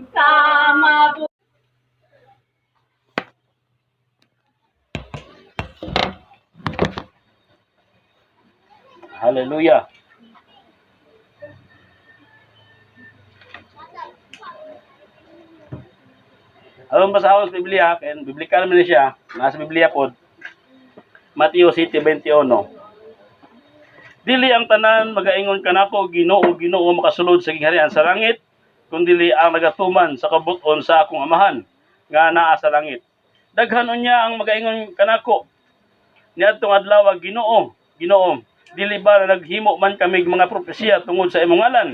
Sa mabu Hallelujah. Aron basahon sa Biblia, kay biblical man ni siya, nasa Biblia pod. Mateo 7:21. Dili ang tanan magaingon kanako, "Ginoo, Ginoo," makasulod sa gingharian sa langit, kundili ang nagatuman sa kabut-on sa akong Amahan nga naa sa langit. Daghan unya ang magaingon kanako niadtong adlaw, "Ginoo, Ginoo, dili ba na naghimo man kami mga propesiya tungod sa imong ngalan,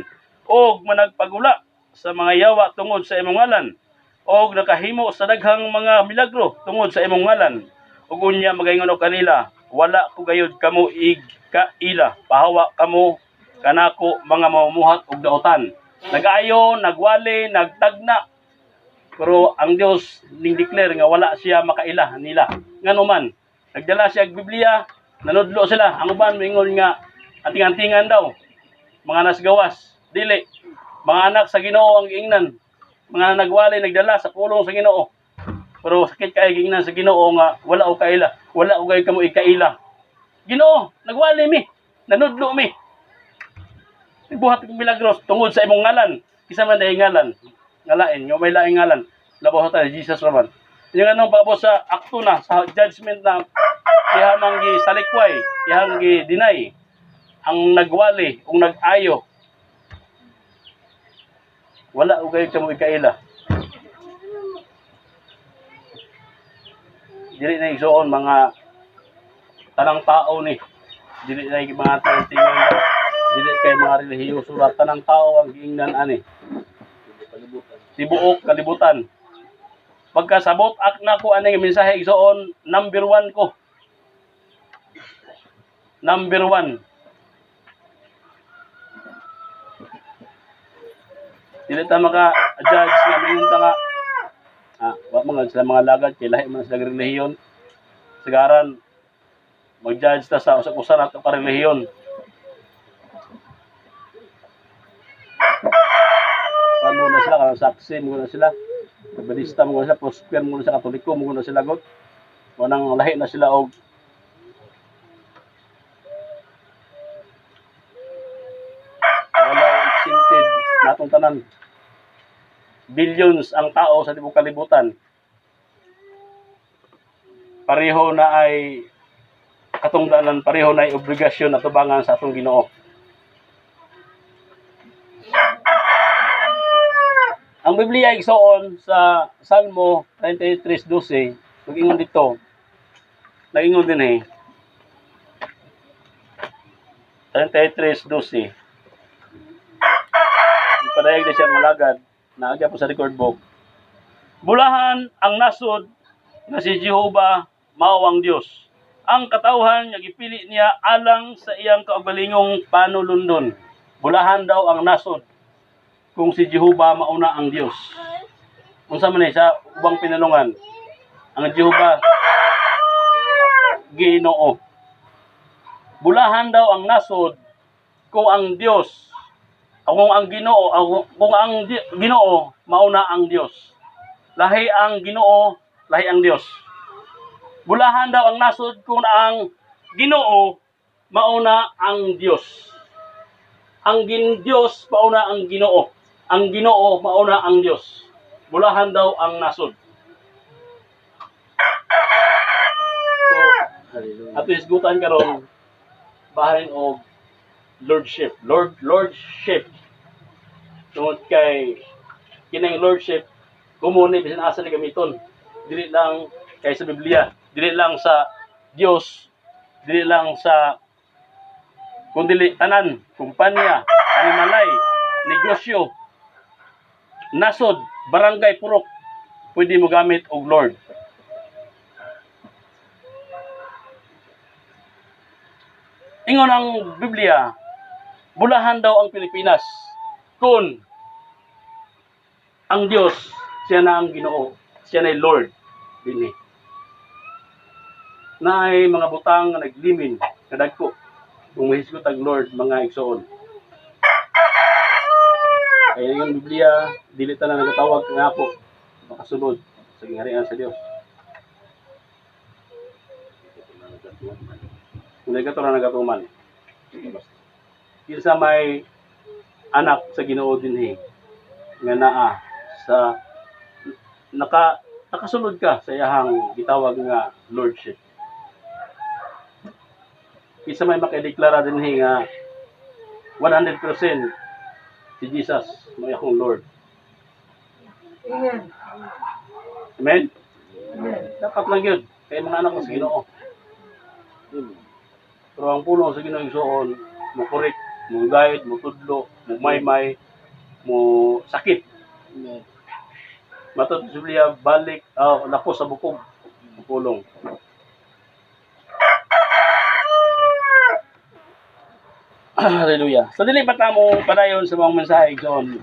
og managpagula sa mga yawa tungod sa imong ngalan, og nakahimo sa daghang mga milagro tungod sa imong ngalan?" Ug unya magaingon og kanila, "Wala ko gayud kamo ig kaila. Pahawa kamo kanako, mga mamumuhat og dautan." Nag-ayo, nagwali, nagtagna, pero ang Dios ning declare nga wala siya makaila nila. Ngano man nagdala siya og Biblia, nanudlo sila. Ang uban moingon nga anting-antingan daw, mga nasgawas. Dili, mga anak sa Ginoo ang giingnan, mga nagwali, nagdala sa pulong sa Ginoo. Pero sakit kay giingnan sa Ginoo nga wala og kaila, wala og kamo ikaila. Ginoo, nagwali mi, nanudlo mi, nagbuhat og milagros tungod sa imong ngalan. Kinsa man dahil ngalan ngalain nga may laing ngalan labaw sa Jesus raman? Yung anong paabot sa akto na, sa judgment na, iha mang gi salikway, ihang gi deny ang nagwali ug nag-ayo. Wala og kayo kamo ikaila. Dili na, igsoon, mga tanang tao ni. Dili na mga tingan, dili kay mga relihiyoso ra, tanang tao ang giingnan ani. Tibuok kalibutan. Pagkasabot ak nako ani nga mensahe, igsoon, number one ko. Number one. Dili ta maka judge nga mingon ta nga wa man sila mga lagad kay lahi man sila relihiyon. Sigaran mag-judge ta sa usa-usa nato ka relihiyon. Paano na sila kanang saksi mo na sila. Adventista mo na sila, Prosper mo na sila, Katoliko mo na sila god. Wanang lahi na sila og walay exempted natong tanan. Billions ang tao sa tibuok kalibutan. Pareho na ay katungdanan, pareho na ay obligasyon na tubangan sa atong Ginoo. Ang Biblia, igsoon, sa Salmo 33:12, nag-ingon dito. Nag-ingon din eh. 33:12. Ipadayag na siya malagad. Naagya po sa record book. Bulahan ang nasod nga si Jehova mao ang Dios. Ang katawhan nga gipili niya alang sa iyang kaugalingong panulundon. Bulahan daw ang nasod kung si Jehova mauna ang Dios. Unsa man ni sa ubang pinanungan? Ang Jehova Ginoo. Bulahan daw ang nasod kung ang Dios, kung ang Ginoo, kung ang Ginoo mauna ang Dios. Lahi ang Ginoo, lahi ang Dios. Bulahan daw ang nasod kung ang Ginoo mauna ang Dios. Ang Dios mauna ang Ginoo. Ang Ginoo mauna ang Dios. Bulahan daw ang nasod. So, ato hisgutan karon bahin og lordship, Lord lordship. Tungod kay kining lordship common ni bisan asa ni gamiton. Dili lang kay sa Biblia, dili lang sa Dios, dili lang sa kundili tanan, kumpanya, animalay, negosyo, nasod, barangay, purok, pwede mo gamit og Lord. Ingon ang Biblia, bulahan daw ang Pilipinas kung ang Dios siya na ang Ginoo, siya na Lord dinhi. Na ay mga butang nga naglimin nga dagko kung mahisgot ang Lord, mga igsoon. Kaya yung Biblia, dili tanan nagatawag nga ako makasulod sa gingharian sa Dios. Kundi kato ra nagatuman. Kinsa may anak sa Ginoo dinhi nga naa sa nakasulod ka sa iyahang gitawag nga lordship. Kinsa may makadeklara dinhi nga 100% si Jesus may akong Lord. Amen. Amen? Amen. Dapat lang yun. Kay mga anak ko sa Ginoo. Pero ang pulong sa Ginoo igsuon, mo correct, mo guide, mo tudlo, mo maymay, mo sakit. Amen. Matod sa Biblia, balik, lako sa bukog, ang pulong. Hallelujah. So dili pa ta mo padayon sa mga mensahe igsoon.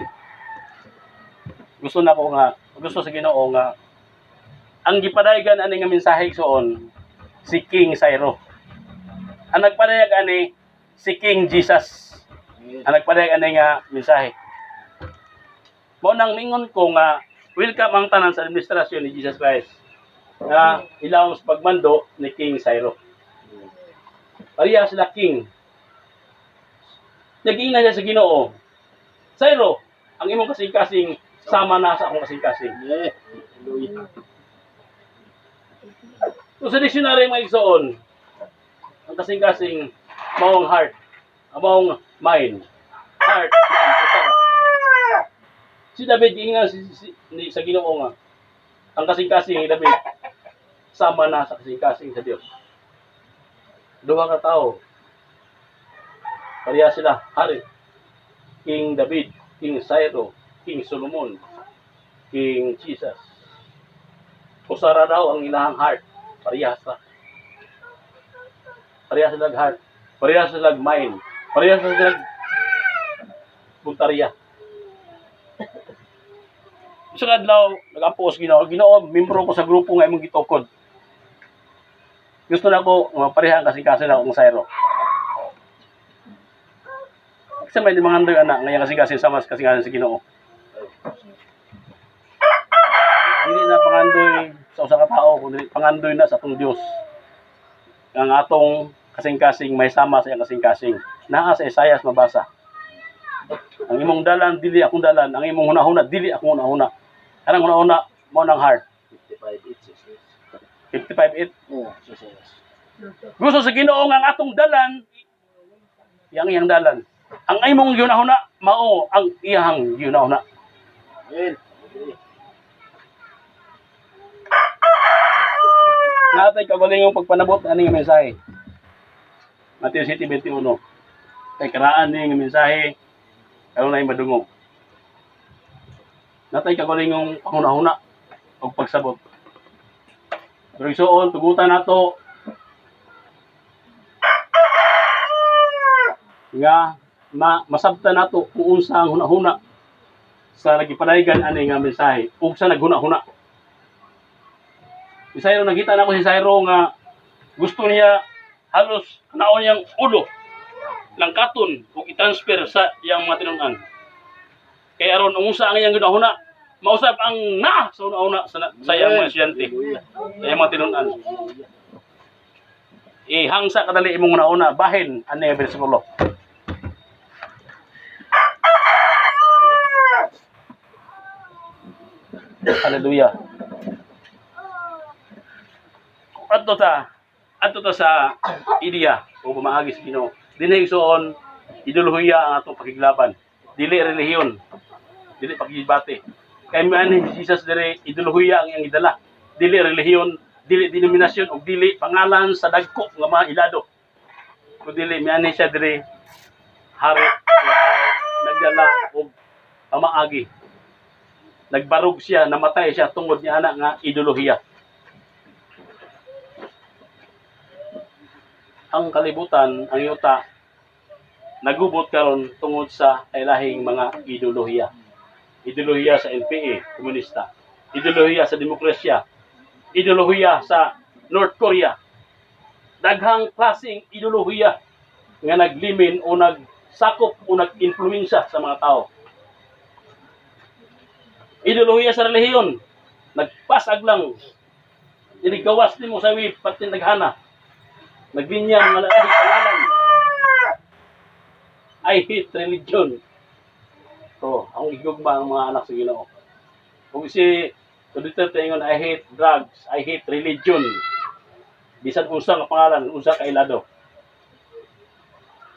Gusto na ko nga, gusto sa Ginoo nga ang gipadaygan ani nga mensahe igsoon si King Cyro. Ang nagpadayag ani si King Jesus. Amen. Ang nagpadayag ani nga mensahe. Mao nang mingon ko nga welcome ang tanan sa administrasyon ni Jesus Christ nga ilawom sa pagmando ni King Cyro. Pareha sila king. Nag-iingnan siya sa Ginoo. Cyro, ang imong kasing-kasing sama na sa akong kasing-kasing. Amen. Hallelujah. Kung sa dictionary mga igsoon, ang kasing-kasing maong heart, ang maong mind, heart, mind, usa ra. Si David giingnan sa Ginoo nga ang kasing-kasing ni David sama na sa kasing-kasing sa Dios. Duha ka tawo. Pareha sila hari. King David, King Cyrus, King Solomon, King Jesus. Usara daw ang ilahang heart. Parehas ra. Parehas sila heart. Parehas sila mind. Parehas sila puntarya. Sa adlaw, nag-ampo sa Ginoo. Ginoo, membro ko sa grupo nga imong gitukod. Gusto na ko nga pareha ang kasing-kasing na akong Cyro. Kasi may limang anak ngayon kasing-kasing sama sa kasing-kasing sa Ginoo. Dili na pangandoy sa usa ka tawo, kundi pangandoy na sa atong Dios. Ang atong kasing-kasing may sama sa iyang kasing-kasing. Naa sa Isaias mabasa. Ang imong dalan dili akong dalan, ang imong hunahuna dili akong hunahuna. Kanang hunahuna mao nang heart. 55, 8, 6, 55:8. 6. Oh, 6, 6. Gusto sa Ginoo nga ang atong dalan yang iyang dalan. Ang imong hunahuna mao ang iyang hunahuna. Amen. Hallelujah. Natay kabalingong pagpanabot ani nga mensahe. Mateo 7:21. Kay karaan ni nga mensahe karon na madungog. Natay kabalingong panghunahuna og pagsabot. Pero igsuon tugutan nato nga masabtan nato kung unsa ang hunahuna sa nagipadayagan ani nga mensahe ug sa naghuna-huna. Si Cyro, nakita na ko si Cyro nga gusto niya halos naon niyang ulo langkaton ug i-transfer sa iyang mga tinun-an. Kay aron unsa ang iyang ginahuna, mausab ang naa sa una-una sa iyang mga estudyante, sa iyang mga tinun-an. Ihangsa kadali imong una-una bahin ani nga bersikulo. Hallelujah. Adto ta sa ideya o pamaagi sa Ginoo. Dinhi igsuon ideolohiya ang atong pakiglaban. Dili relihiyon, dili pakigibate. Kay man si Jesus dire ideolohiya ang iyang gidala. Dili relihiyon, dili denominasyon ug dili pangalan sa dagko nga mga ilado. Kun dili mianhi siya dire hari nga tao, nagdala og pamaagi. Nagbarog siya, namatay siya tungod niya ana nga ideolohiya. Ang kalibutan, ang yuta, nagubot karon tungod sa kailahing mga ideolohiya. Ideolohiya sa NPA, komunista. Ideolohiya sa demokrasya. Ideolohiya sa North Korea. Daghang klaseng ideolohiya nga naglimin o nagsakop o nag-influensya sa mga tao. Ideolohiya sa relihiyon. Nagpasag lang. Inigawas nimo sa web, pati naghana. Nagbinyang nga lahi pangalan. I hate religion. So, ang gigugma ang mga anak sa Ginoo. Kung si Duterte ingon, "I hate drugs, I hate religion." Bisan unsa nga pangalan, unsa ka ilado.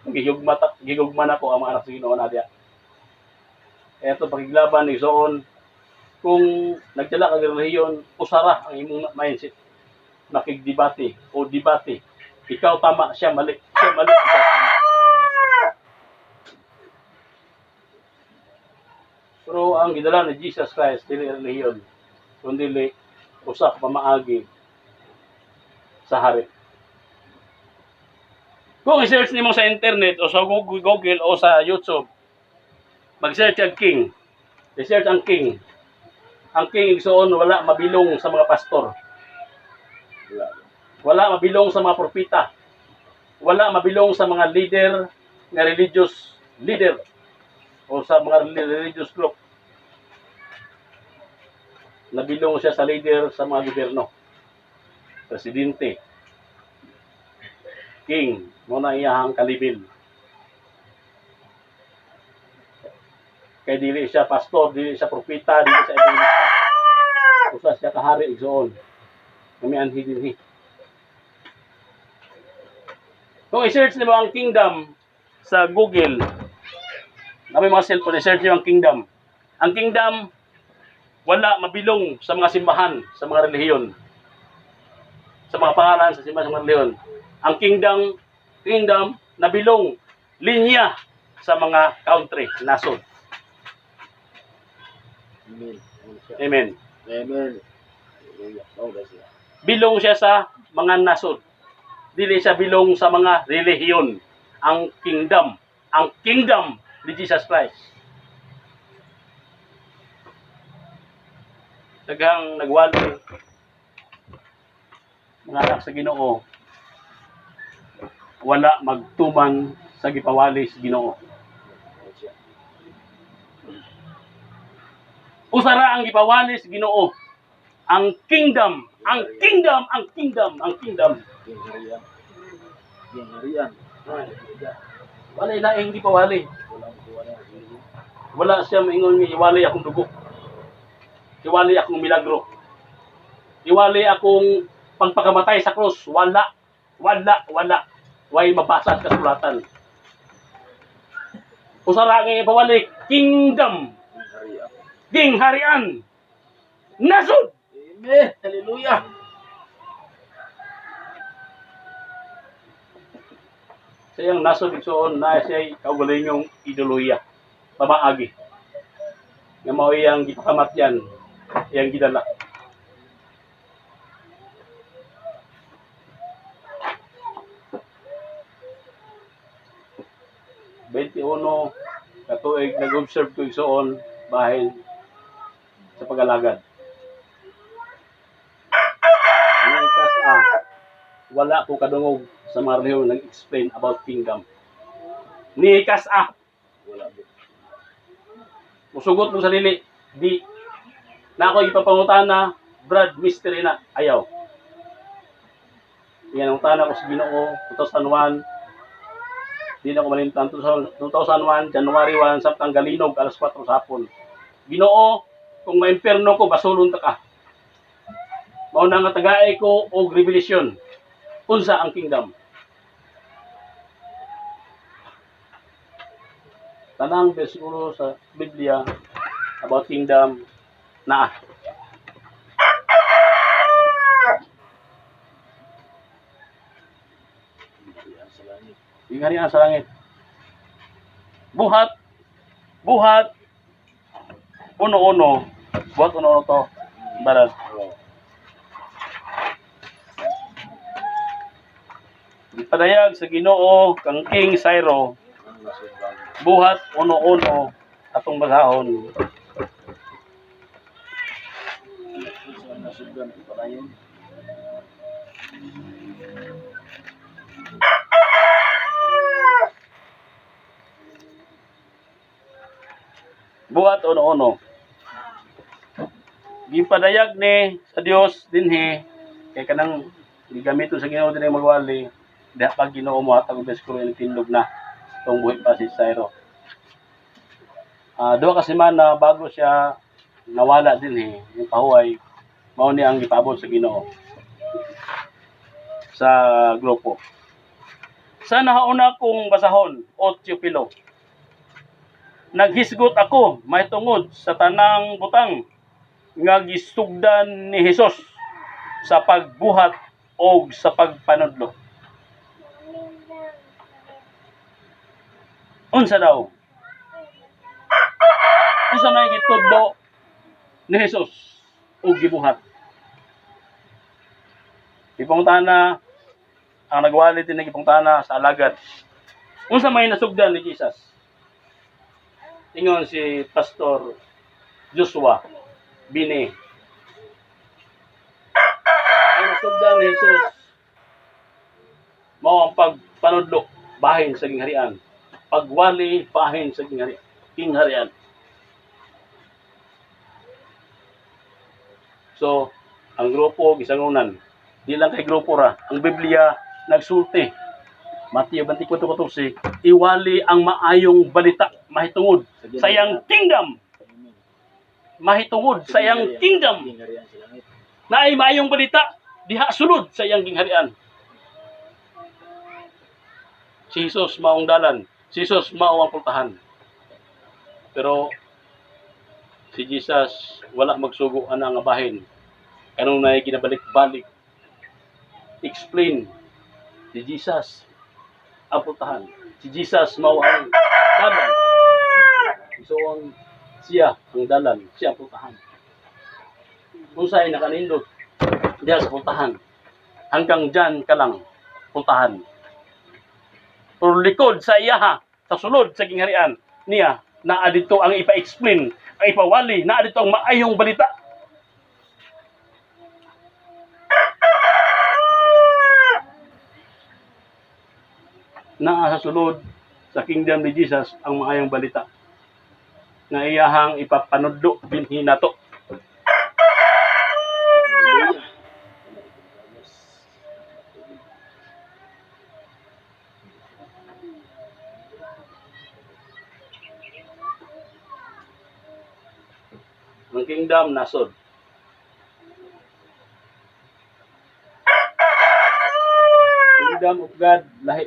Gigugma ta, gigugma na ko ang mga anak sa Ginoo na diya. Eto pakiglaban ni Soon, kung nagdala kag relihiyon, usara ang imong mindset. Nakigdebate o debate. Ikaw tama, siya mali. Siya mali, ikaw tama. Pero ang gidala ni Jesus Christ, dili relihiyon, kundi usa ka pamaagi sa hari. Kung i-search nimo sa internet o sa Google, Google o sa YouTube, mag-search ang king. I-search ang king. Ang king, igsoon, wala mabilong sa mga pastor. Wala. Wala mabilong sa mga propeta. Wala mabilong sa mga leader nga religious leader o sa mga religious group. Nabilong siya sa leader sa mga gobyerno. Presidente. King, mao na iyahang kalibil. Kay dili siya pastor, dili siya propeta, dili siya evangelista. Usa siya kahari, igsoon. Kami anhi dinhi. Kung i-search nimo ang kingdom sa Google, na may mga cellphone, i-search niyo ang kingdom. Ang kingdom, wala mabilong sa mga simbahan, sa mga relihiyon. Sa mga pangalan sa simbahan, sa mga relihiyon. Ang kingdom nabilong linya sa mga country, nasod. Amen. Amen. Amen. Hallelujah. Oh, that's it. Bilong siya sa mga nasod. Dili siya bilong sa mga relihiyon. Ang kingdom ni Jesus Christ. Daghang nagwali mga anak sa Ginoo, wala magtuman sa gipawali sa Ginoo. That's it. Usara ang gipawali sa Ginoo. Ang kingdom, ang kingdom, ang kingdom, ang kingdom. Gingharian. Gingharian. Hallelujah. Wala ilaing gipawali. Walang kuha na. Wala siya maingon nga iwali akong dugo. Iwali akong milagro. Iwali akong pagpakamatay sa krus. Wala. Wala, wala. Way mabasa sa kasulatan. Usara nga ipawali, kingdom, Gingharian. gingharian, nasod. Amen. Hallelujah. Sa iyang nasod, igsoon, na siya kaugalingong ideolohiya, pamaagi. Nga mao iyang gipakamatyan, iyang gidala. 21 katuig nag-observe ko, igsoon, bahin sa pag-alagad. Nikas wala ko kadungog sa mga relihiyon nag-explain about kingdom. Nikas Wala. Musugot mo sa dili, di na ako ipapangutana, Brad, mystery na, ayaw. Yan ang tana ko sa Ginoo, 2001, di na ako malimtan, 2001, January 1, samtang galinog, alas 4 sa hapon. Ginoo, kung maimperno ko, basulon ta ka. Mao na nga tagay ko og revelation. Unsa ang kingdom? Tanang bersikulo sa Biblia about kingdom naa. Gingharian sa langit. Gingharian sa langit. Buhat, 1:1, buhat 1:1 to, barat. Oh. Gipadayag sa Ginoo kang King Cyrus, Ang nasod lang. Buhat 1:1 atong basahon. Sa nasod lang. Ipanayon. Buhat 1:1. Gipadayag ni sa Dios dinhi kay kanang gigamiton sa Ginoo dinhi magwali diha pag Ginoo mo hatag og bersikulo ini tindog na tong buhi pa si Syro. 2 ka semana bago siya nawala dinhi yung pahuway, mao ni ang gipabot sa Ginoo sa grupo. Sa nahauna kong basahon, o Teopilo, naghisgot ako mahitungod sa tanang butang nga gisugdan ni Hesus sa pagbuhat og sa pagpanudlo. Unsa daw? Unsa may gitudlo ni Hesus og gibuhat? Gipangutana ang nagwali din, gipangutana sa alagad. Unsa may nasugdan ni Jesus? Ingon si Pastor Joshua Bine. Ang nasugdan ni Jesus mao ang pagpanudlo bahin sa gingharian. Pagwali bahin sa gingharian. So, ang grupo gisangunan. Di lang kay grupo ra. Ang Biblia nagsulti. Mateo 24:14, iwali ang maayong balita mahitungod sa iyang kingdom. Amen. Mahitungod sa iyang kingdom. Gingharian sa langit. Naay maayong balita diha sulod sa iyang gingharian. Si Jesus maong dalan. Si Jesus mao ang pultahan. Pero si Jesus wala magsugo ana nga bahin. Kanunay ginabalik-balik. Explain si Jesus ang pultahan. Si Jesus mao ang dalan. So ang siya ang dalan, siya ang pultahan. Unsay nakanindot diha sa pultahan? Hanggang dyan ka lang pultahan. Pero likod sa iyaha, sa sulod sa gingharian niya, naa dito ang ipa-explain, ang ipawali, naa dito ang maayong balita. Naa sa sulod sa kingdom ni Jesus ang maayong balita nga iyahang ipapanudlo dinhi nato. Hallelujah. Ang kingdom nasod. Kingdom of God lahi.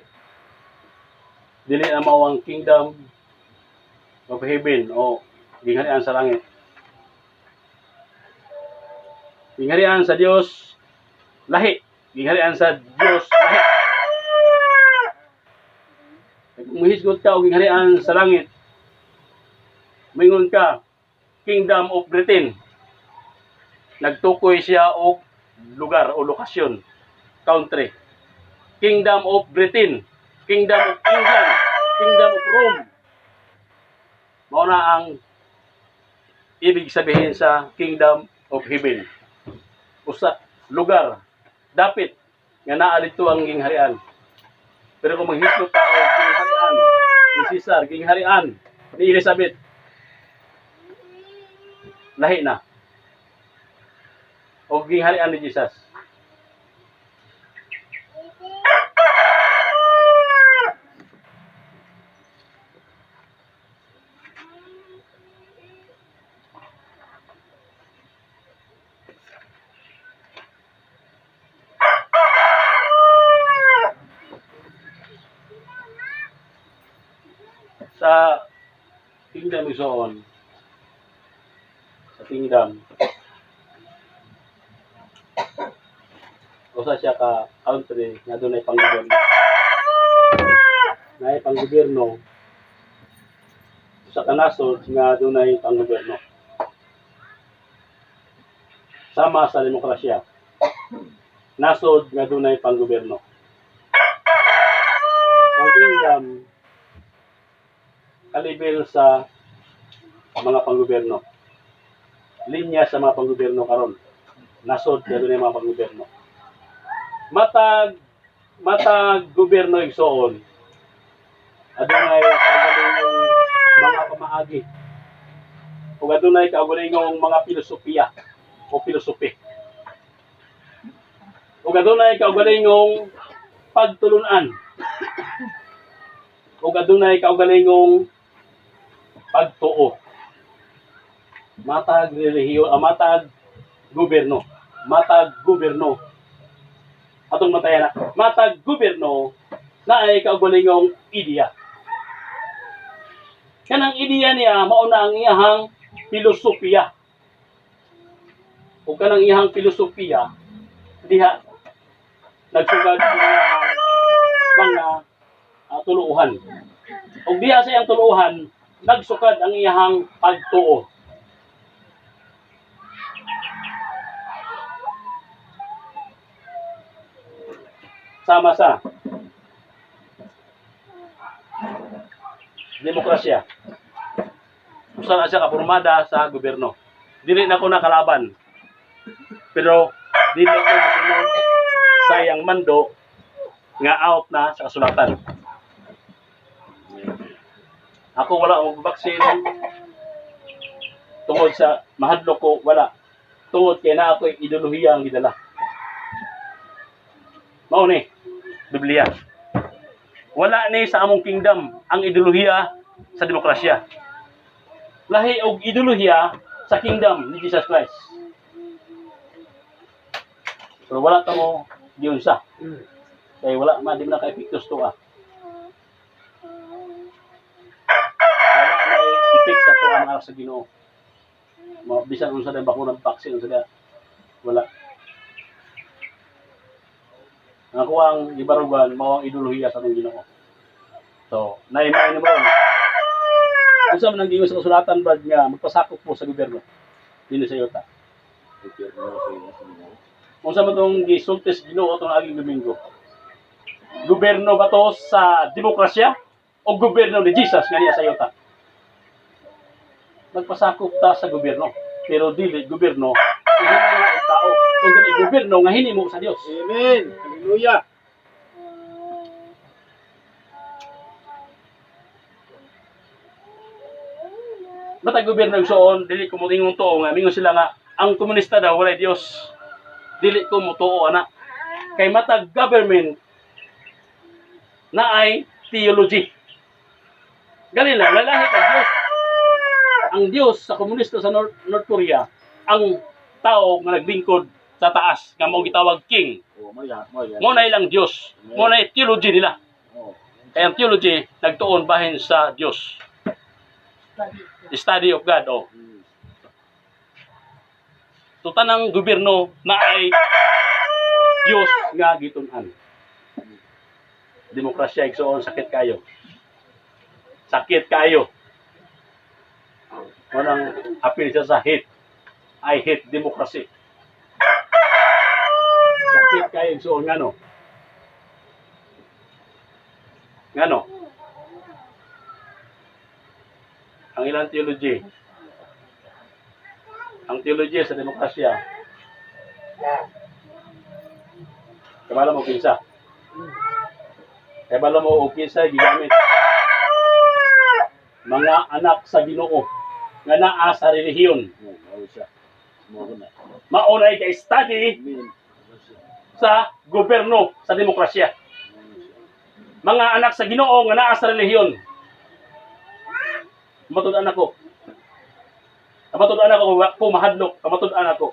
Dili na mao ang kingdom of heaven o gingharian sa langit. Gingharian sa Dios lahi. Gingharian sa Dios lahi. Kung muhisgot ka og gingharian sa langit, moingon ka Kingdom of Britain. Nagtukoy siya og lugar o lokasyon, country. Kingdom of Britain, Kingdom of England, Kingdom of Rome. Mao na ang ibig sabihin sa Kingdom of Heaven. Usa lugar dapit nga naa didto ang gingharian. Pero kung maghisgot ta og gingharian ni Caesar, gingharian ni Elizabeth, lahi na. O gingharian ni Jesus. Sa kingdom igsoon, sa kingdom, usa siya ka country nga dunay panggobyerno. Naay panggobyerno, usa ka nasod nga dunay panggobyerno. Sama sa demokrasya. Nasod nga dunay panggobyerno. Ang kingdom kalibel sa mga panggobyerno. Linya sa mga panggobyerno karon. Nasod nga dunay mga panggobyerno. Matag gobyerno igsoon, adunay kaugalingong mga pamaagi ug adunay kaugalingong mga filosofiya. o philosophy. Ug adunay kaugalingong pagtulunan. Ug adunay kaugalingong pagtuo. Matag relihiyon, matag gobyerno. Matag gobyerno. Atong matayan na. Matag gobyerno na ay kaugalingong ideya. Kanang ideya niya mao na ang iyahang filosofiya. O kanang iyahang filosofiya diha nagsugad ang iyahang mga tuluuhan. Ug diha sa iyang tuluuhan nagsukad ang iyahang pagtuo. Sama sa demokrasya. Usa na siya kapormada sa gobyerno. Dili na ko nakalaban. Pero dili ko mosunod sa iyang mando nga out na sa kasulatan. Ako wala mo baksin tungod sa mahadlok ko, wala. Tungod kay na ako'y ideolohiya ang gidala. Mao ni Biblia. Wala ni sa among kingdom ang ideolohiya sa demokrasya. Lahi og ideolohiya sa kingdom ni Jesus Christ. Pero wala ta mo giunsa. Kay wala ma di man naka-epektos to ah. Wala may effect sa tuwa mga sa Ginoo. Bisan unsa na bakuna vaccine unsa na wala. Ang ako ang gibarugan mao ang ideolohiya sa atong Ginoo. So, naimay na mo ron. Unsa man ang giingon sa kasulatan, Brad, nga magpasakop po sa gobyerno dinhi sa yuta. Gobyerno sa ila sa Ginoo. Unsa man tong gisulti sa Ginoo atong aging Domingo? Gobyerno ba to sa demokrasya o gobyerno ni Jesus nga niya sa yuta? Magpasakop ta sa gobyerno, pero dili gobyerno nga hinimo og tao, kun dili gobyerno nga hinimo sa Dios. Amen. Hallelujah. Matag gobyerno igsoon, dili ko moingon tuo nga mingon sila nga ang komunista daw walay Dios. Dili ko motuo ana. Kay matag government na ay theology. Gani lang, lalahi kag Dios. Ang Dios sa komunista sa North Korea, ang tao nga naglingkod sa taas nga mao gitawag king. Oh, mo ya, mo ya. Mo na ilang Dios. Mo na theology nila. Oh. Kaya ang theology nagtuon bahin sa Dios. Study of God, oh. So tanang gobyerno na ay Dios nga gitun-an. Demokrasya igsoon, sakit kayo. Sakit kayo. Walang apil siya sa hate. I hate democracy. Sakit kayo igsoon ngano. Ngano? Ang ilang theology. Ang theology sa demokrasya. Kabalo mo kinsa. Kabalo mo og kinsa gigamit. Mga anak sa Ginoo nga naa sa relihiyon. Oh, mao siya. Mao na. Mao na ka-study Amen. sa gobyerno sa demokrasya. Mga anak sa Ginoo nga naa sa relihiyon. Matud-an ako. Matud-an ako kung mahadlok, matud-an ako.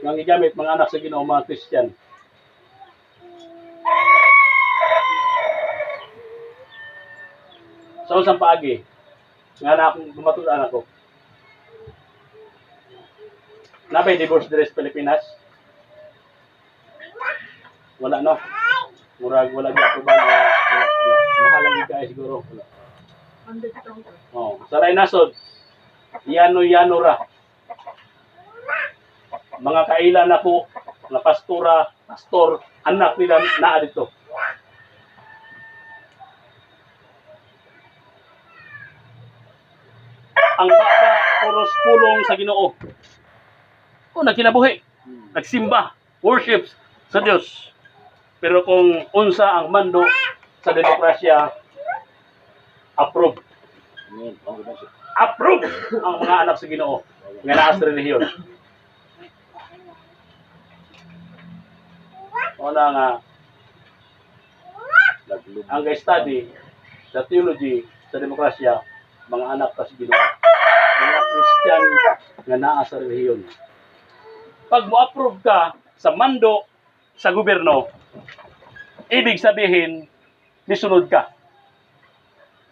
Nga gigamit mga anak sa Ginoo, mga Christian. Sa unsang paagi nga na akong matud-an ako. Nabay divorce diri sa Pilipinas? Wala no. Murag wala gyud ba na wala, wala. Mahal lang gyud kaayo siguro. Wala. Oh, sa lain nasod, yano-yano ra. Mga kaila nako na pastora, pastor, anak nila naa dito. Ang baba puros pulong sa Ginoo. O nagkinabuhi, nagsimba, worship sa Dios. Pero kung unsa ang mando sa demokrasya, approve. Amen. Mao gud na siya. Approve ang mga anak sa Ginoo nga naa sa relihiyon. Wala nga Laglob. ang study sa theology sa demokrasya, mga anak ta sa Ginoo. Mga Christian nga naa sa relihiyon. Pag mo-approve ka sa mando sa gobyerno, ibig sabihin, nisunod ka.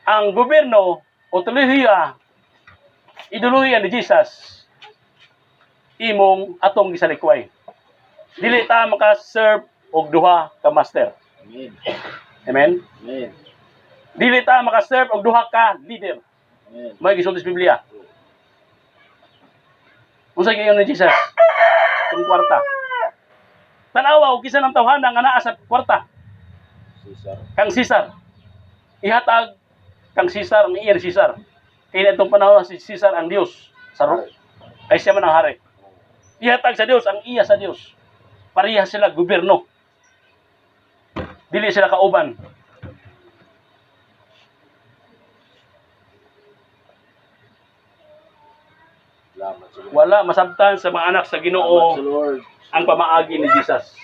Ang gobyerno o teolohiya, ideolohiya ni Jesus, imong atong gisalikway. Dili ta maka-serve og duha ka master. Amen. Amen? Amen. Dili ta maka-serve og duha ka leader. Amen. May gisulti sa Biblia. Unsa giingon ni Jesus? Kung kwarta. Tanawa og kinsa ng tawhana nga naa sa kwarta? Caesar. Kang Caesar. Ihatag kang Caesar ang iya ni Caesar. Kaya itong panahon si Caesar ang Dios sa kay siya man ang hari. Ihatag sa Dios ang iya sa Dios. Pareha sila gobyerno. Dili sila kauban. Salamat sa Lord. Wala masabtan sa mga anak sa Salamat Ginoo sa Lord. ang pamaagi ni Jesus.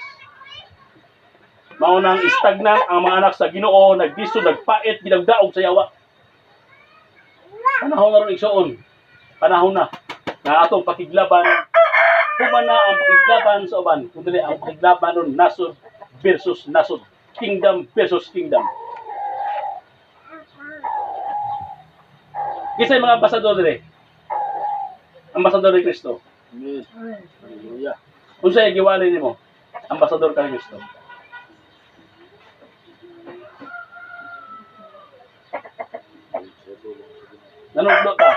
Mao nang stagnant ang mga anak sa Ginoo, nagbiso, nagpait, ginagdaog sa yawa. Panahon na ron, igsoon. Panahon na na atong pakiglaban, human na ang pakiglaban sa uban, kundi ang pakiglaban nun nasod versus nasod, kingdom versus kingdom. Kinsa yung mga ambasador dire? Ambasador ni Kristo. Amen. Hallelujah. Unsa giwali nimo? Ambasador ka ni Kristo. Nanugdo ta,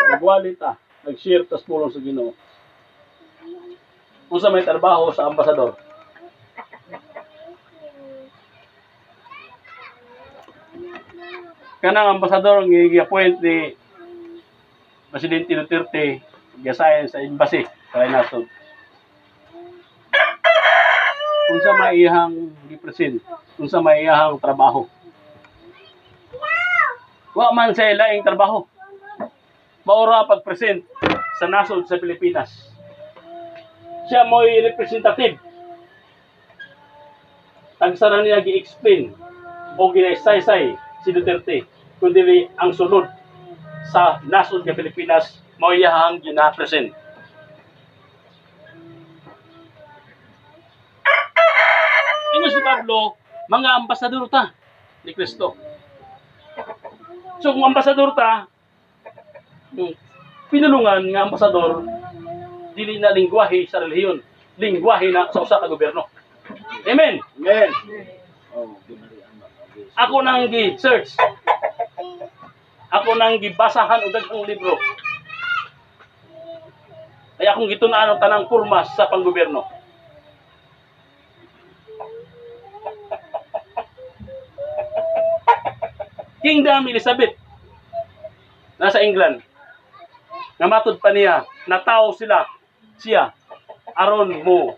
nagwali ta, nag-share tas pulong sa Ginoo. Unsa may trabaho sa ambasador? Kanang ambasador nga gi-appoint ni Presidente Duterte, giassign sa embassy sa nasod. Unsa may iyang gi-present, unsa may iyang trabaho? Wa man sa laing trabaho. Maura pag-present sa nasod sa Pilipinas. Siya mo'y representative. Tagsara niya gi-explain o ginasaysay si Duterte kundi ang sulod sa nasod nga Pilipinas mao iyahang gina-present. Ingon si Pablo, mga ambasador ta ni Kristo. So kung ambasador ta, pinulungan nga ambasador, dili na lingwahe sa relihiyon, lingwahe na sa usa ka gobyerno. Amen. Amen. Oh, ginarian ba? Okay. Ako nang gi-search. Ako nang gibasahan og daghang libro. Kaya akong gitun-an ang tanang kurma sa panggobyerno. Kingdom Elizabeth nasa England. Nga matud pa niya, natawo sila siya aron mo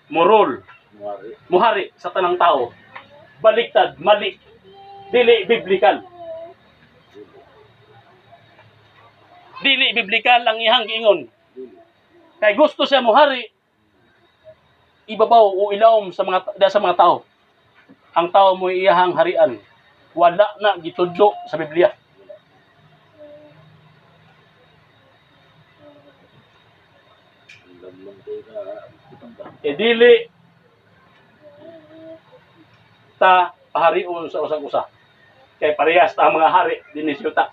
morol Muari. muhari sa tanang tao. Baliktad, mali, dili biblical. Dili biblical ang iyang giingon. Dili. Kay gusto siya muhari, ibabaw o ilawom sa mga tao. Ang tao mo iyahang harian. Wala na gitudlo sa Biblia. Ang lamang tayo ka. Itong ba? E dili ta paharion sa usag-usa. Kay parehas ta ang mga hari dinhi sa yuta.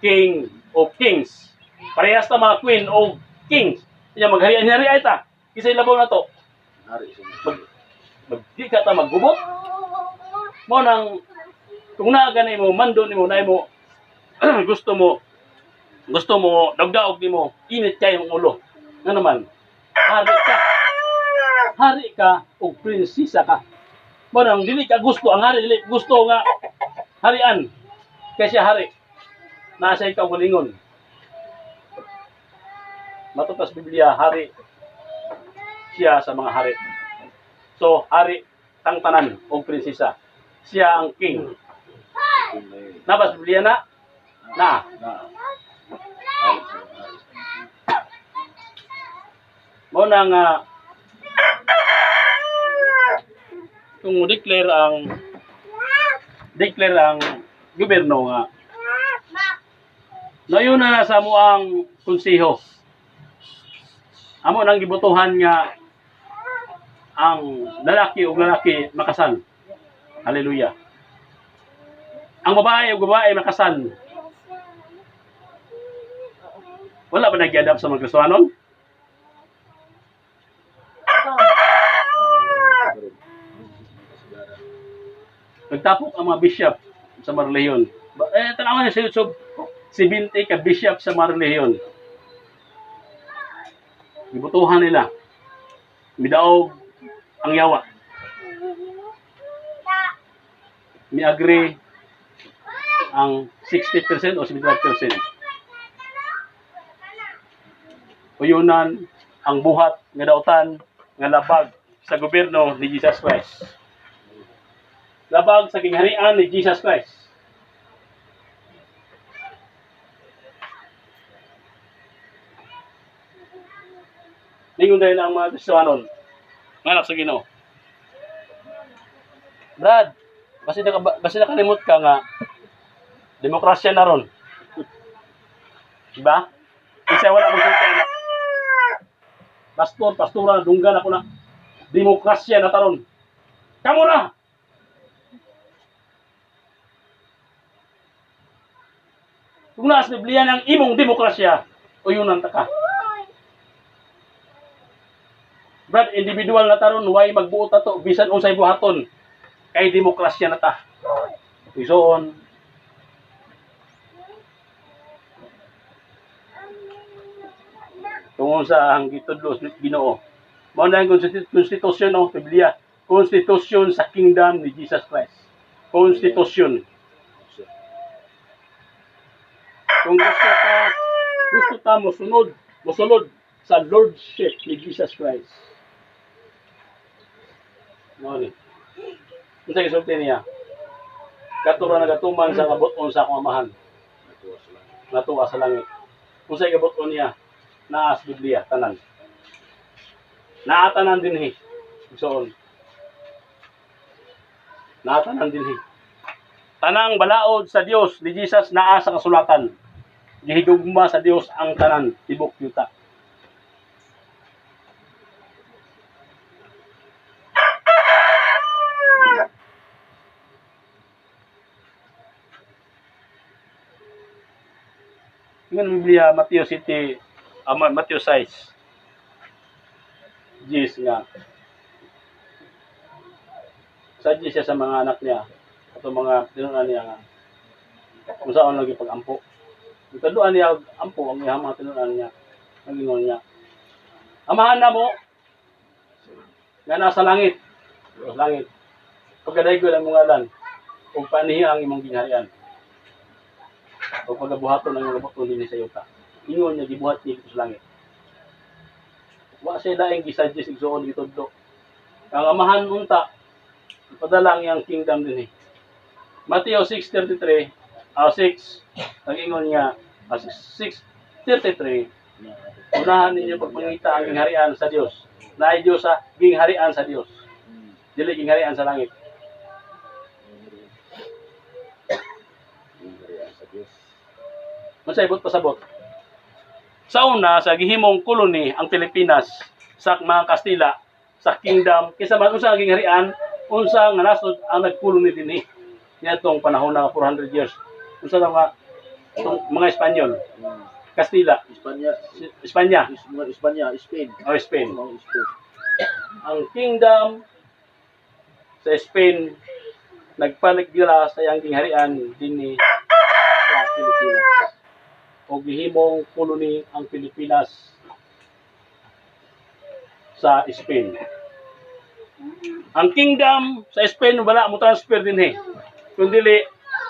King of kings. Parehas ta mga queen of kings. Iya magharian hari ay ta. Kinsa labaw na to? Hari sa Mag di ka ta maggubot. Mo nang kung naa gani mo mando nimo na mo gusto mo dagdaog nimo, init kay imong ulo. Nga naman, hari ka. Hari ka og prinsesa ka. Mo nang dili ka gusto ang hari, dili gusto nga harian. Kay siya hari. Nasa ikaw galingon. Matutas Biblia, hari siya sa mga hari. So, hari tang tanan og prinsesa. Siya ang king. Nabas Biblia na? Na, Na. Hari sa mga hari. Mao na nga kung mo declare ang gobyerno nga nayon na sa mo ang konseho. Amo nang gibotohan nga ang lalaki ug lalaki makasal. Hallelujah. Ang babae ug babae makasal. Wala ba nag-adapt sa mga Kristohanon? Pero, kasagaran. Nagtapok ang mga bishop sa mga relihiyon. Eh, tanawan niyo sa YouTube, 70 ka bishop sa mga relihiyon. Gibotohan nila. Midaog ang yawa. Mi-agree ang 60% o 75%. Uyunan ang buhat nga dautan nga labag sa gobyerno ni Jesus Christ. Labag sa gingharian ni Jesus Christ. Ningon dahil ang mga Kristohanon. Nganak sa Ginoo. Brad, basi nakalimot ka nga demokrasya na ron. Diba? Kasi wala mong sulti na. Pastor, pastora, dunggan ako na. Demokrasya na taron. Kamu na! Kung naas Biblia ng imong demokrasya, uyunan ta ka. Brad, individual na taron, why magbuot ta to, bisan unsay buhaton, kay demokrasya na ta. Isoon, tungod sa ang gitudlo sa Ginoo. Mao na ang konstitusyon ng Biblia, konstitusyon sa kingdom ni Jesus Christ. Konstitusyon. Kung gusto ka, gusto ta mosunod sa lordship ni Jesus Christ. Mao ni. Unsa gisulti niya? Kato ra nagatuman sa kabut-on sa akong amahan. Natuwa sa langit. Natuwa sa langit. Unsay kabut-on niya? Naa sa Biblia tanan. Naa tanan dinhi. Igsoon. Naa tanan dinhi. Tanang balaod sa Dios ni Jesus naa sa kasulatan. Gihigugma sa Dios ang tanan tibok yuta. Ingon ang Biblia, Mateo City, Mateo 6. Jis nga. Sadya siya sa mga anak niya ato mga tinunan niya nga kung saan lagi pag-ampo. Itaduan niya og ampo ang iyang mga tinunan niya. Nagingon niya: "Amahan na mo nga nasa langit. Sa langit. Pagkadaygo ang imong ngalan ug panihi ang imong gingharian. Ug pagabuhaton ang imong kabut-on dinhi sa yuta." Ingon niya, gibuhat niya dito sa langit. Wa siya laing gisuggest, igsuon, gitudlo. Ang amahan unta padala ang iyang kingdom dinhi. Mateo 6:33, 6, nag-ingon niya, 6:33, "Unahan ninyo pagpangita ang gingharian sa Dios." Naay Dios sa gingharian sa Dios. Dili gingharian sa langit. Gingharian sa Diyos. Unsay ibot pasabot? Sa una, sa gihimong kolony ang Pilipinas sa mga Kastila, sa kingdom, kaysa man unsa ang gingharian, unsa nga nasod ang nagkolony dinhi niadtong panahon na 400 years? Unsa na nga itong mga Espanyol, Kastila, Espanya, Espanya, mga Espanya, Spain. O Spain. Mga Spain. Ang kingdom sa Spain nagpaligla sa iyang gingharian dinhi sa Pilipinas. O gihimong kolony ang Pilipinas sa Spain. Ang kingdom sa Spain wala mo transfer dinhi. Kundi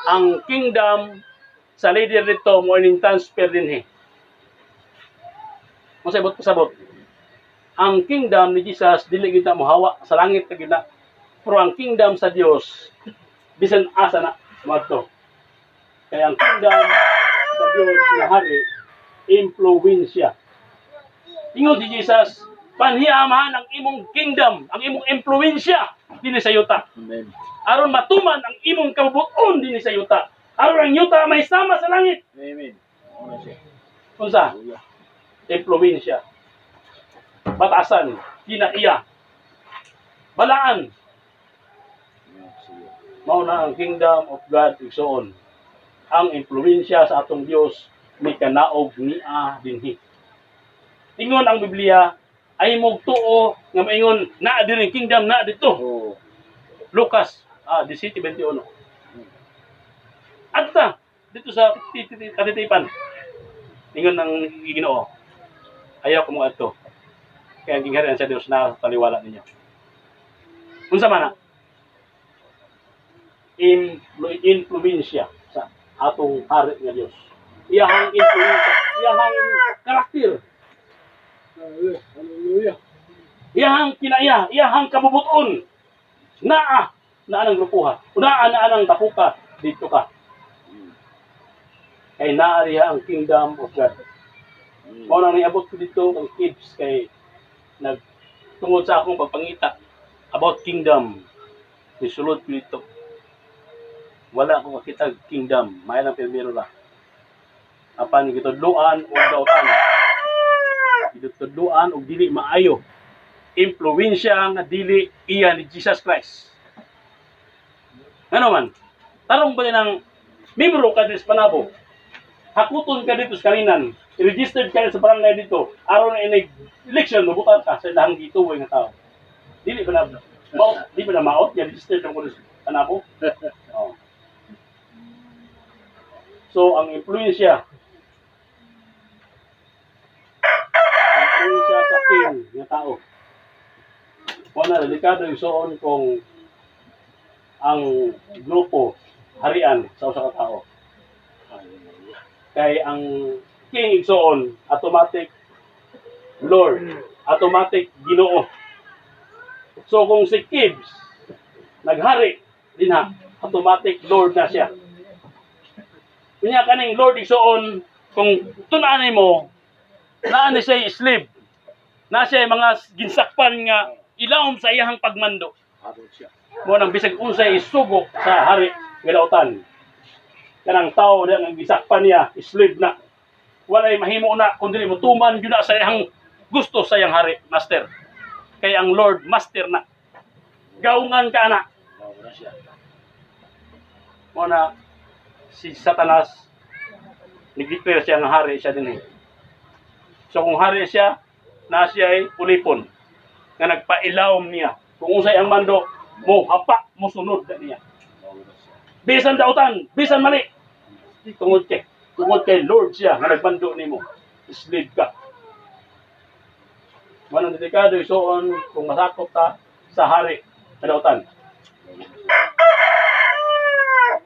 ang kingdom sa leader dito mo ining transfer dinhi. Mo sabot pasabot. Ang kingdom ni Jesus dili kita mohawa sa langit na gina. Pero ang kingdom sa Dios bisan asa na moadto. Kaya ang kingdom sa Dios nga hari, impluwensya. Ingon si Jesus, "Panhi, Amahan, ang imong kingdom, ang imong impluwensya dinhi sa yuta." Amen. Aron matuman ang imong kabubuton dinhi sa yuta. Aron ang yuta may sama sa langit. Amen. Ano siya? Unsa? Hallelujah. Impluwensya. Batasan, kinaiya. Balaan, Sige. Mao na ang kingdom of God, igsoon. Ang impluwensya sa atong Dios mikanaog niya dinhi. Ingon ang Biblia ay tuo nga maingon naa diri kingdom na dito. Oo. Lucas 17:21. Adta dito sa katitipan. Ingon ng Ginoo, "Ayaw ko mo adto. Kaya ang gingharian sa Dios na taliwala ninyo." Unsa man na? Influensya sa atong hari nga Dios. Iyahang influensya, iyahang karakter, Hallelujah. Iyahang kinaya, iyahang kabubuton. Naa, naa ng grupuha. Naa, naa ng tapuka, dito ka. Kay naa riya ang kingdom of God. Mao nang niabot ko dito kang kids kay nag tungod sa akong pagpangita about kingdom. Nisulod ko dito. Wala ko makita kingdom, may lang pirmiro ra. Apan gitudloan og dautan. Gitudloan og dili maayo. Impluwensya nga dili iya ni Jesus Christ. Ngano man? Tarong ba din ang membro ka diri sa Panabo? Hakuton ka dito sa Kalinan. Registered ka sa barangay dito. Aron na inig election, mabutan ka sa ilahang gituoy nga tao. Dili ba na mao, di ba na maot ya registered ka ko sa Panabo? Oh. So ang impluwensya sa king nga tao. Wala delikado, igsoon, kung ang grupo harian sa usa ka tao. Hallelujah. Kay ang king, igsoon, automatic Lord, automatic Ginoo. So kung si Gibbs naghari dinha, automatic Lord na siya. Unya kaning Lord, igsoon, kung tun-an mo, naa ni siya slave. Na siya mga ginsakpan nga ilawom sa iyahang pagmando. Aron siya. Mo nang bisag unsay isugo sa hari gilautan. Kanang tao na nga gisakpan niya, slave na. Walay mahimo na kun dili mo tuman gyud na sa iyang gusto sa iyang hari, master. Kay ang Lord master na. Gaungan ka na. Mao na siya. Mo na si Satanas nag-declare siya nga hari siya din eh. So kung hari siya, na siya ay ulipon nga nagpailawom niya. Kung unsay ang mando, mo hapa, mo sunod na niya. Mao na siya. Bisan dautan, bisan mali. Tungod kay Lord siya nga nagmando nimo. Slave ka. Manang delikado, igsoon, kung masakop ta sa hari nga dautan.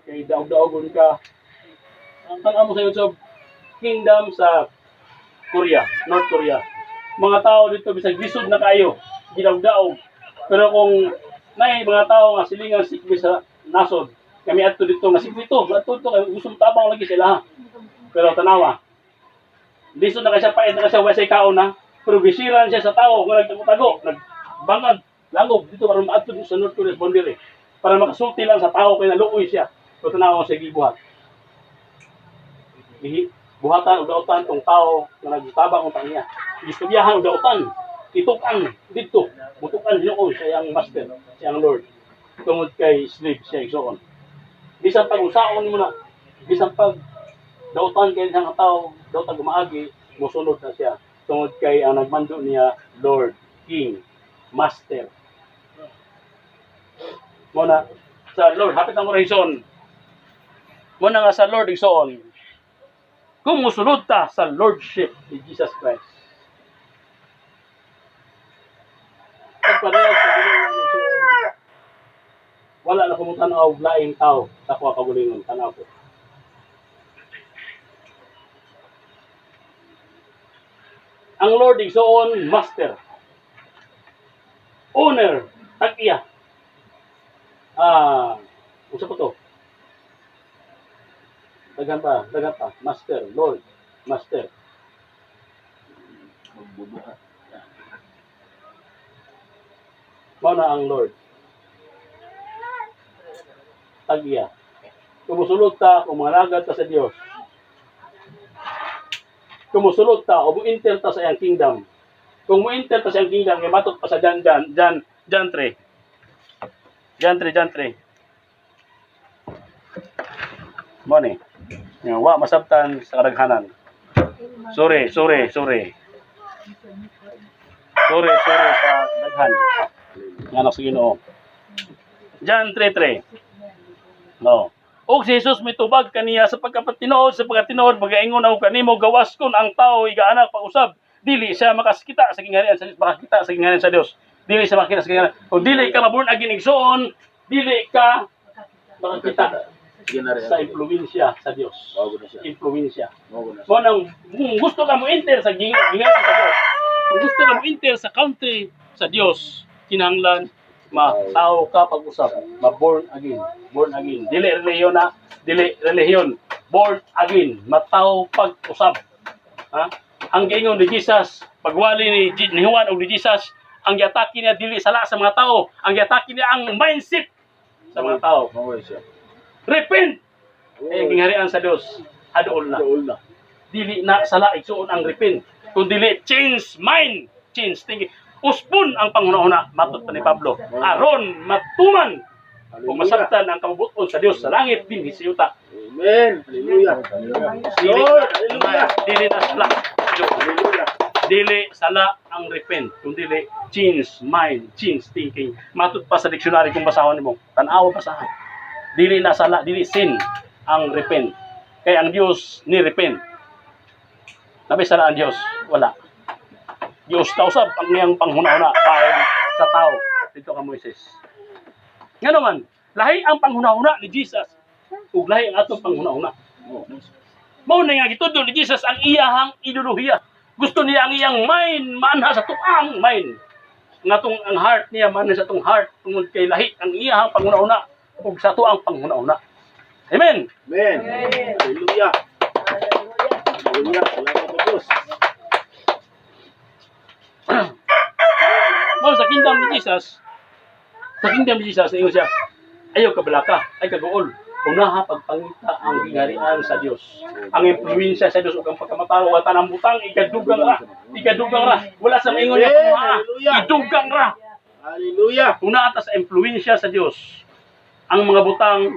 Kay daog-daogon ka. Ang tan mo sa YouTube, kingdom sa Korea, North Korea. Mga tao dito bisag lisod na kayo, gidaog-daog. Pero kung nay mga tao nga silingan sikbi sa nasod, kami adto dito nga sikbi to, adto dito kay gusto tabang lagi sila. Pero tanawa. Lisod na kay siya, pait na kay siya, wa siya kaon na. Pero gisiran siya sa tao nga nagtago-tago, nagbangag, langob dito aron maadto dito sa North Korea boundary para makasulti lang sa tao kay naluoy siya. Pero tanawa sa gibuhat. Gihi buhatan og dautan tong tao nga nagtabang og niya. Gistoryahan og dautan. Itukan didto. Mutukan hinuon sa iyang master, sa iyang Lord. Tungod kay slave siya, igsoon. Bisan pag usaon mo na, bisan pag dautan kay isang tao, dautan gumaagi, mosunod na siya. Tungod kay ang nagmando niya, Lord, King, Master. Mo na sa Lord, hapit ang oraison. Mo na nga sa Lord, igsoon, kung musunod ta sa Lordship ni Jesus Christ. Pagparehas sa Ginoo, igsoon, wala na kumutanaw og laing tao sa kuha kagulingon, tanaw ko. Ang Lord, igsoon, Master. Owner, tag-iya. Unsa ko to? Daghan pa, daghan pa. Master, Lord, Master. Magbubuhat. Mao na ang Lord. Tag-iya. Kung musulod ta, kung mangalagad ta sa Dios, kung musulod ta, o mo-enter ta sa iyang kingdom, kung mo-enter ta sa iyang kingdom, kay matot pa sa John, John, John, John 3. John 3, John 3. Mo ni. Nga, wa masabtan sa kadaghanan. Sorry, sorry, sorry. Sorry, sorry sa daghan. Nga anak sa Ginoo. John 3:3. No. Og si Jesus mitubag kaniya sa pagkapatinuod, sa pagkatinuod magaingon ako kanimo, gawas kon ang tao igaanak pag-usab, dili siya makaskita sa gingharian sa Dios, makakita sa gingharian sa Dios. Dili siya makakita sa gingharian. Kung dili ka maborn again, igsoon, dili ka makakita Sige na rin. sa impluwensya sa Dios. Bago na siya. Impluwensya. Bago na siya. Mo nang kung gusto ka mo enter sa gingharian sa Dios, kung gusto ka mo enter sa country sa Dios, kinahanglan matao ka pag-usab, ma-born again, born again. Dili relihiyon na, dili relihiyon, born again, matao pag-usab. Ha? Ang giingon ni Jesus, pagwali ni Juan og ni Jesus, ang giatake niya dili sala sa mga tao, ang giatake niya ang mindset sa mga tao. Bago siya. Repent! Kay ang gingharian sa Dios, aduol na. Dool na. Dili na sala, igsuon, ang repent. Kung dili change mind, change thinking. Usbon ang panghuna-huna, matod pa ni Pablo. Aron matuman kung masabtan ang kabubuton sa Dios sa langit dinhi sa yuta. Amen. Hallelujah. Dili Lord, na, hallelujah. dili na sala. Hallelujah. Dili sala ang repent, kung dili change mind, change thinking. Matod pa sa dictionary kung basahon nimo. Tan-awa, basahan. Dili na sala, dili sin ang repent. Kay ang Dios ni repent. Nabi sala ang Dios? Wala. Dios ta usab ang iyang panghuna-huna bahin sa tao dito ka Moises. Nga naman, lahi ang panghuna-huna ni Jesus ug lahi ang atong panghuna-huna. Oh. Mao na nga gitudlo ni Jesus ang iyahang ideolohiya. Gusto niya ang iyang mind maanha sa tuang mind. Nga tong ang heart niya maanha sa tong heart tungod kay lahi ang iyahang panghuna-huna ug sa tuang panghuna-huna. Amen. Amen. Hallelujah. Hallelujah. Salamat sa Diyos. Mao sa kingdom ni Jesus, sa kingdom ni Jesus, ingon siya, ayaw ka balaka, ay kaguol. Unaha pagpangita ang gingharian sa Dios. Ang impluwensya sa Dios ug ang pagkamatawo at tanang butang ikadugang ra, ikadugang ra. Wala sa maingon niya panguha, idugang ra. Hallelujah. Una ata sa impluwensya sa Dios ang mga butang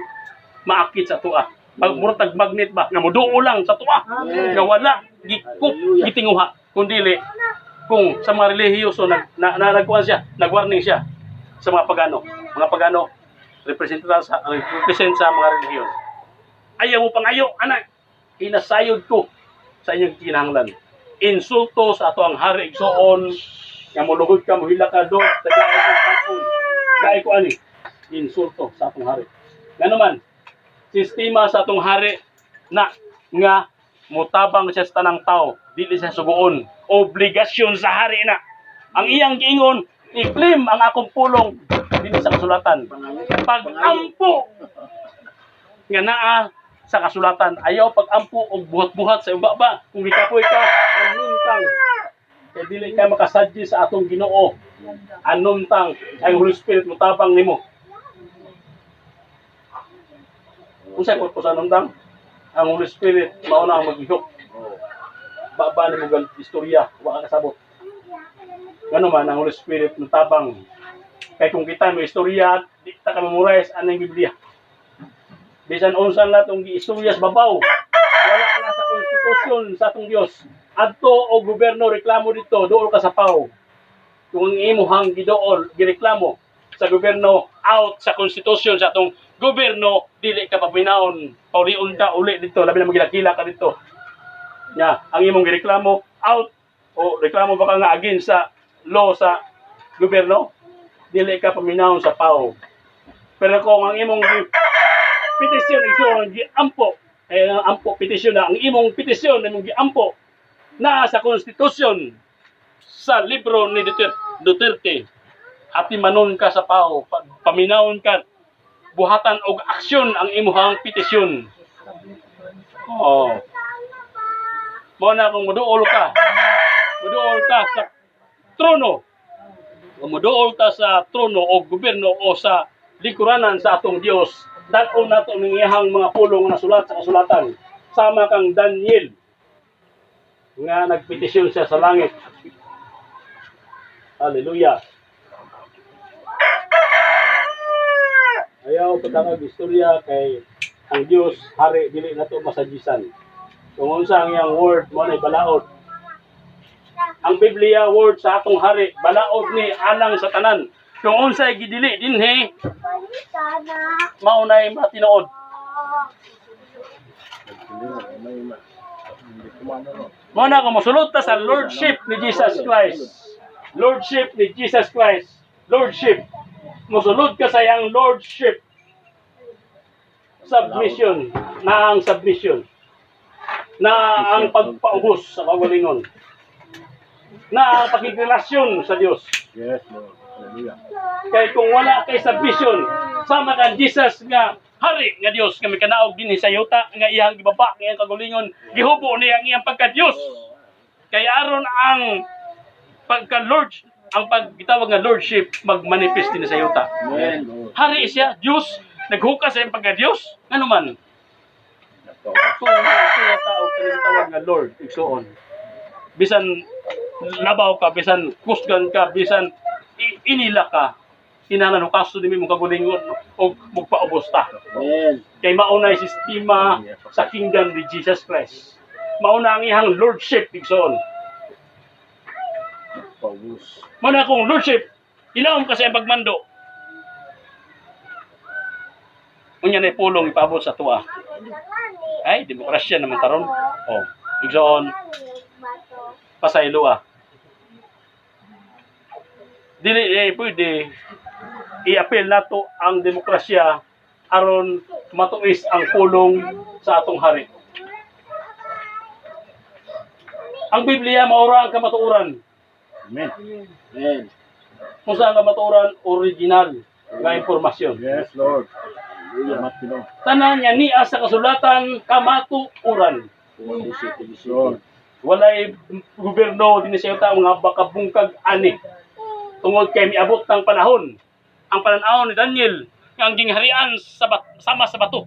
maakit sa tua. Pag murtag magnet ba nga moduo lang sa tua Amen. nga wala gikup Hallelujah. gitinguha kundi kung sa mga relihiyoso nag na, na, nagkuhan siya, nagwarning siya sa mga pagano. Mga pagano represent sa mga relihiyon. Ayaw mo pangayo, anak. Hinasayod ko sa inyong kinahanglan. Insulto sa ato ang hari, igsoon, nga molugod ka, mohila ka doon, tagay ko kaon. Kay ko ani, insulto sa atong hari. Ngano man, sistema sa atong hari na nga mutabang siya sa tanang tao, dili siya suguon. Obligasyon sa hari na. Ang iyang giingon, i-claim ang akong pulong dinhi sa kasulatan. Pag-ampo nga naa sa kasulatan, ayaw pag-ampo og buhat-buhat sa imong baba. Kung gikapoy ka, anuntang kay dili ka makasadyi sa atong Ginoo. Anuntang ang Holy Spirit motabang nimo. Unsay purpose anuntang? Ang Holy Spirit mao na ang maghihok. Oh. Baba nimo gal istorya, wa ka kasabot. Ngano man ang Holy Spirit motabang kay kung kita may istorya, di ta ka memorize anang Biblia. Bisan unsa na itong giistorya sa babaw, wala na sa konstitusyon sa atong Dios. Adto o gobyerno reklamo dito, duol ka sa PAO. Kung ang imuhang giduol, gireklamo sa gobyerno out sa konstitusyon sa atong gobyerno, dili ka paminawon, paulion ka uli dito, labi na magilakila ka dito. Nya, ang imong gireklamo out o reklamo ba ka nga against sa law sa gobyerno, dili ka paminawon sa PAO. Pero kung ang imong petisyon igsoon giampo, eh ang ampo petisyon na ang imong petisyon na imong giampo naa sa konstitusyon sa libro ni Duterte, atimanon ka sa PAO, paminawon ka, buhatan og aksyon ang imuhang petisyon. Oo. Mao na kung muduol ka sa trono. Kung muduol ta sa trono o gobyerno o sa lingkuranan sa atong Dios, dad-on nato ning iyahang mga pulong nga nasulat sa kasulatan. Sama kang Daniel nga nagpetisyon siya sa langit. Hallelujah. Ayaw patangag istorya kay ang Dios hari, dili nato masagisan. Kung unsa ang iyang word, mo na balaod. Ang Biblia, word sa atong hari, balaod ni alang sa tanan. Kung unsay gidili dinhi, mao nay matinuod. Mao na kung mosulod ta sa lordship ni Jesus Christ. Lordship ni Jesus Christ. Lordship. Mosulod ka sa iyang lordship. Submission. Na ang submission. Na ang pagpaubos sa kaugalingon. Na ang pakigrelasyon sa Dios. Yes, Lord. Hallelujah. Kay kung wala kay submission, sama kan Jesus nga hari nga Dios nga mikanaog dinhi sa yuta nga iyang gibaba ang iyang kaugalingon, gihubo niya ang iyang pagka-Dios. Kay aron ang pagka-Lord, ang pagtawag nga lordship magmanifest din sa yuta. Amen, Lord. Hari siya, Dios, naghukas sa iyang pagka-Dios, ngano man? Kung siya tao kani gitawag nga Lord, igsuon. Bisan labaw ka, bisan kusgan ka, bisan inila ka, kinahanglan hukason nimo imong kaugalingon og mugpaubos ta. Amen. Kay mauna ang sistema sa kingdom ni Jesus Christ. Mauna ang iyang lordship, igsoon. Paubos. Mauna kung lordship, ilawom kasi ang pagmando. Unya na pulong ipaabot sa tuwa. Ay, demokrasya naman taron. Oh, igsoon, pasaylo ah. Dili eh pwede i-appeal nato ang demokrasya aron matuis ang pulong sa atong hari. Ang Biblia maura ang kamatuoran. Amen. Amen. Kung saan ang kamatuoran, original nga impormasyon. Yes, Lord. Salamat, Pinoy. Tanan nga niya sa kasulatan kamatuoran. Yes, Lord. Walay gobyerno dinhi sa yuta nga bakabungkag ani. Tungod kay miabot ng panahon, ang pananaw ni Daniel nga ang gingharian sa sama sa bato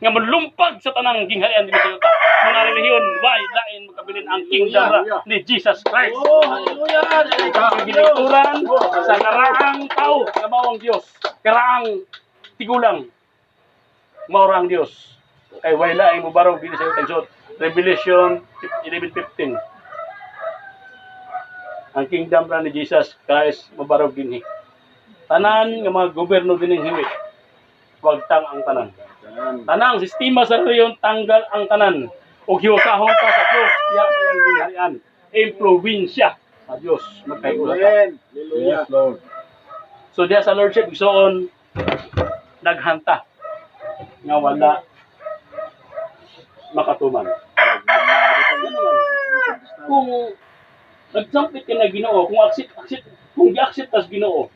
nga molumpag sa tanang gingharian dinhi sa yuta. Mga relihiyon way lain magkabilin ang kingdom ra ni Jesus Christ. Oh, hallelujah! Ang ginigturan sa karaang tao nga mao ang Dios, karaang tigulang mao ra ang Dios. Kay way laing mobarog dinhi sa yuta, igsoon. Revelation 11:15. Ang kingdom ra ni Jesus Christ mabarog dinhi. Tanan nga mga gobyerno dinhi hiwi, wagtang ang tanan. Tanang sistema sa relihiyon, tanggal ang tanan. Ug hiusahon ka sa Dios diha sa iyang gingharian. Impluwensya sa Dios magkaiula ka. Amen. Yes, Lord. So diha sa lordship, igsoon, naghanta nga wala makatuman. Ano man? Kung nagsampit ka na Ginoo, kung accept, accept, kung gi-accept tas Ginoo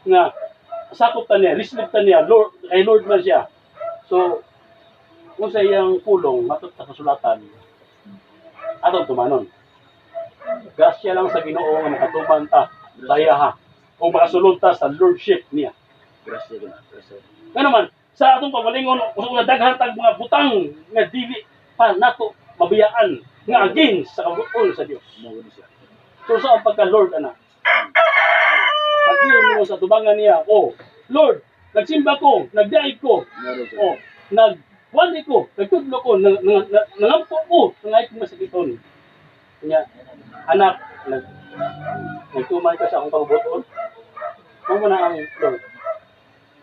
nga sakop ta niya, receive ta niya, Lord, kay Lord man siya. So, kung sa iyang pulong matut sa kasulatan, atong tumanon. Grasya lang sa Ginoo nga makatuman ta saya ha o makasulod ta sa lordship niya. Grasya ka na. Grasya. Ngano man, sa atong pagalingon, usog na daghan tag mga butang nga dili pa nato mabiyaan nga against sa kabubut-on sa Dios. Mao ni siya. So sa ang pagka-Lord ana. Pag mo sa tubangan niya, "Oh, Lord, nagsimba ko, nagdaig ko, Meron siya. oh, nagwali ko, nagtudlo ko, nangampo ko, nangay ko masakiton." Nya, "Anak, nagtumay ka sa akong kabubut-on." Mao na ang Lord.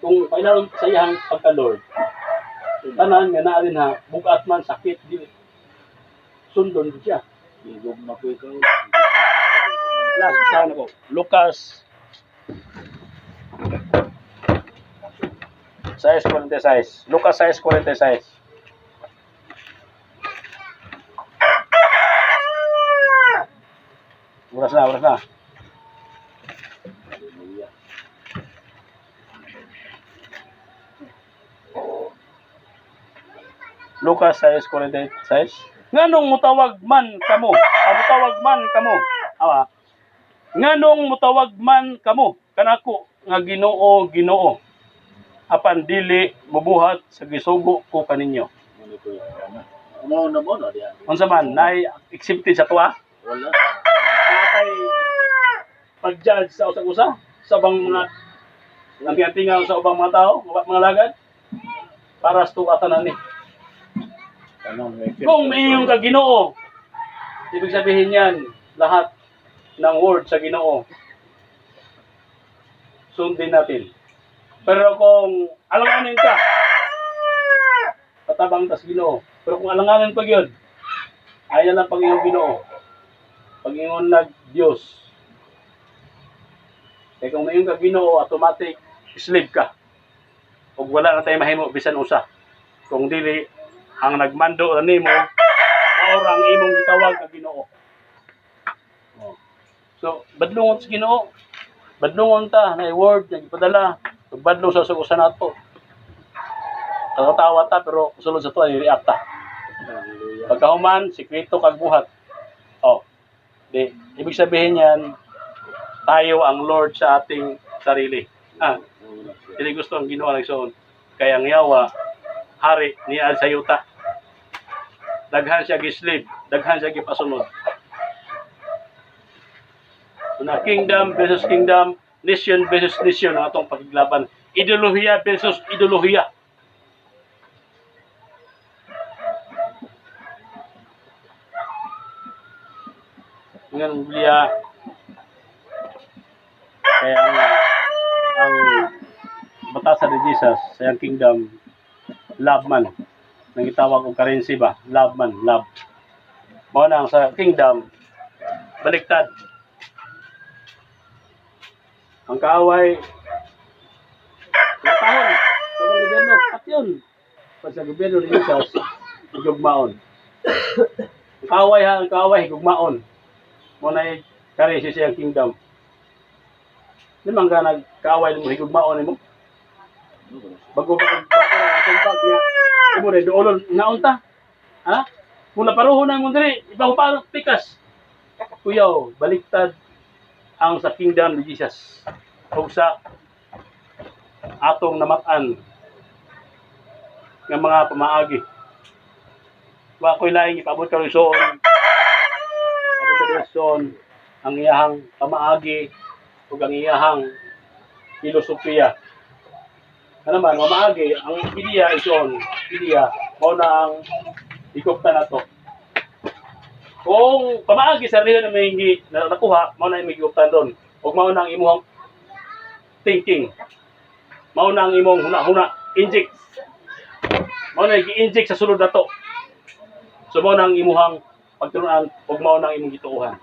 Kung pailawon sa iyang pagka-Lord, tanan nga naa din ha, bugat man sakit di sundon di siya. Igog na ko ikaw. Last, basahan ako. Lucas 6:46. Lucas 6:46. Oras na, oras na. Hallelujah. Lucas 6:46. Nganong mutawag man kamo? Ah, mutawag man kamo. Awa. Nganong mutawag man kamo kanako nga Ginoo, Ginoo, apan dili mubuhat sa gisugo ko kaninyo? Ano ko yan? Ano na mo na diyan? Unsa man nay accepted sa tuwa? Wala. Natay pag-judge sa usag-usa sa ubang mga nangyatingaw sa ubang mga tao, mga lagad para sa tuwa tanan ni. Tanong may Kung iyong ka Ginoo, ibig sabihin yan, lahat ng word sa Ginoo, sundin natin. Pero kung alanganin ka, patabang tas Ginoo. Pero kung alanganin pa yun, ayaw lang pag iyong Ginoo. Pag ingon nag Diyos. Kaya kung mayong ka Ginoo, automatic slave ka. Ug wala na tayo mahimo bisan usa. Kung dili ang nagmando ra nimo, mao ra ang imong gitawag nga Ginoo. Oh. So, badlungon sa Ginoo. Badlungon ta na word nga gipadala. Badlong sa usa nato. Katawa ta pero sulod sa tuwa react ta. Hallelujah. Pagkahuman, sikreto kag buhat. Oh. Di, ibig sabihin yan, tayo ang Lord sa ating sarili. Ah, dili gusto ang Ginoo nagsuon. Kaya ang yawa, hari niya sa yuta. Daghan siya gislave, daghan siya gipasunod. Na kingdom versus kingdom, nation versus nation ang atong paglaban. Ideolohiya versus ideolohiya. Ngayon, Biblia, kaya ang batasan ni Jesus sa iyang kingdom, love man. Nang gitawag og currency ba? Love man, love. Mao na ang sa kingdom, baliktad. Ang kaaway, tahon sa mga gobyerno, pat yun. Pag sa gobyerno ni Jesus, higugmaon. Ang kaaway ha, ang kaaway, higugmaon. Mao na currency sa iyang kingdom. Di man ka nagkaaway mo, higugmaon nimo. Bago pa bago na sumbag niya. Imo rin duolon naunta. Ha? Kung naparuho na mo diri, ipahuparot pikas. Kuyaw, baliktad ang sa kingdom ni Jesus. Ug sa atong namat-an nga mga pamaagi. Wa ko'y laing ipabot karon soon. Abot karon soon ang iyahang pamaagi ug ang iyahang filosofiya. Ano man, mamaagi, ang ideya is on, ideya, mao na ang ikupta na to. Kung pamaagi sa relihiyon na may na nakuha, mao na imong gikuptan doon. Ug mao na ang imong thinking. Mao na ang imong huna-huna, inject. Mao na gi-inject sa sulod nato. So mao na ang imuhang pagtulunan ug mao na ang imong gituohan.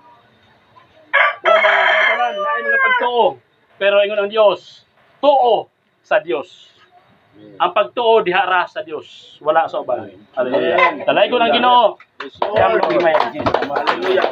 Mao na ang tanan naay mga pagtuo. Pero ingon ang Dios, tuo sa Dios. Ang pagtuo diha ra sa Dios, wala sa uban. Hallelujah. Talay ko ng Ginoo. Yes, Lord. Hallelujah.